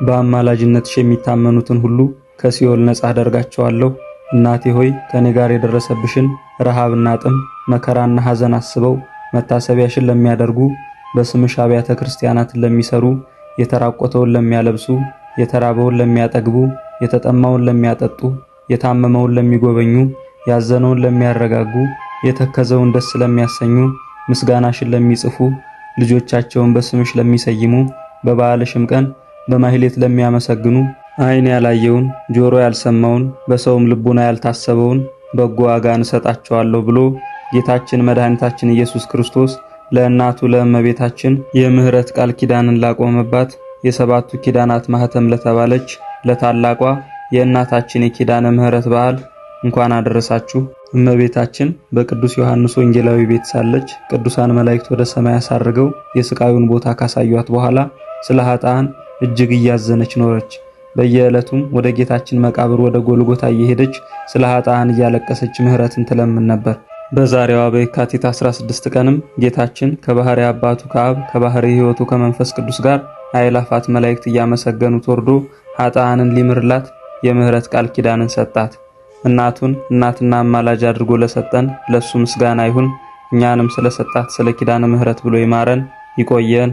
በአማላጅነትሽ የሚታመኑትን ሁሉ ከሲኦል ነጻ አደርጋቸዋለሁ። እናቴ ሆይ ከኔ ጋር የደረሰብሽን ረሃብና ጥም መከራና ሐዘን አስበው መታሰቢያሽን ለሚያደርጉ፣ በስምሽ አብያተ ክርስቲያናትን ለሚሰሩ፣ የተራቆተውን ለሚያለብሱ፣ የተራበውን ለሚያጠግቡ፣ የተጠማውን ለሚያጠጡ፣ የታመመውን ለሚጎበኙ፣ ያዘነውን ለሚያረጋጉ፣ የተከዘውን ደስ ለሚያሰኙ፣ ምስጋናሽን ለሚጽፉ፣ ልጆቻቸውን በስምሽ ለሚሰይሙ፣ በበዓልሽም ቀን በማህሌት ለሚያመሰግኑ፣ ዓይን ያላየውን ጆሮ ያልሰማውን በሰውም ልቡና ያልታሰበውን በጎ ዋጋን እሰጣቸዋለሁ ብሎ ጌታችን መድኃኒታችን ኢየሱስ ክርስቶስ ለእናቱ ለእመቤታችን የምህረት ቃል ኪዳንን ላቆመባት፣ የሰባቱ ኪዳናት ማህተም ለተባለች ለታላቋ የእናታችን የኪዳነ ምህረት በዓል እንኳን አደረሳችሁ። እመቤታችን በቅዱስ ዮሐንስ ወንጌላዊ ቤት ሳለች ቅዱሳን መላእክት ወደ ሰማይ አሳርገው የስቃዩን ቦታ ካሳዩአት በኋላ ስለ ኃጥአን እጅግ እያዘነች ኖረች። በየዕለቱም ወደ ጌታችን መቃብር ወደ ጎልጎታ እየሄደች ስለ ኃጥአን እያለቀሰች ምህረትን ትለምን ነበር። በዛሬዋ በየካቲት 16 ቀንም ጌታችን ከባህሪ አባቱ ከአብ፣ ከባህሪ ሕይወቱ ከመንፈስ ቅዱስ ጋር አእላፋት መላእክት እያመሰገኑት ወርዶ ኃጥአንን ሊምርላት የምህረት ቃል ኪዳንን ሰጣት። እናቱን እናትና አማላጅ አድርጎ ለሰጠን ለሱ ምስጋና ይሁን። እኛንም ስለሰጣት ስለ ኪዳነ ምህረት ብሎ ይማረን። ይቆየን።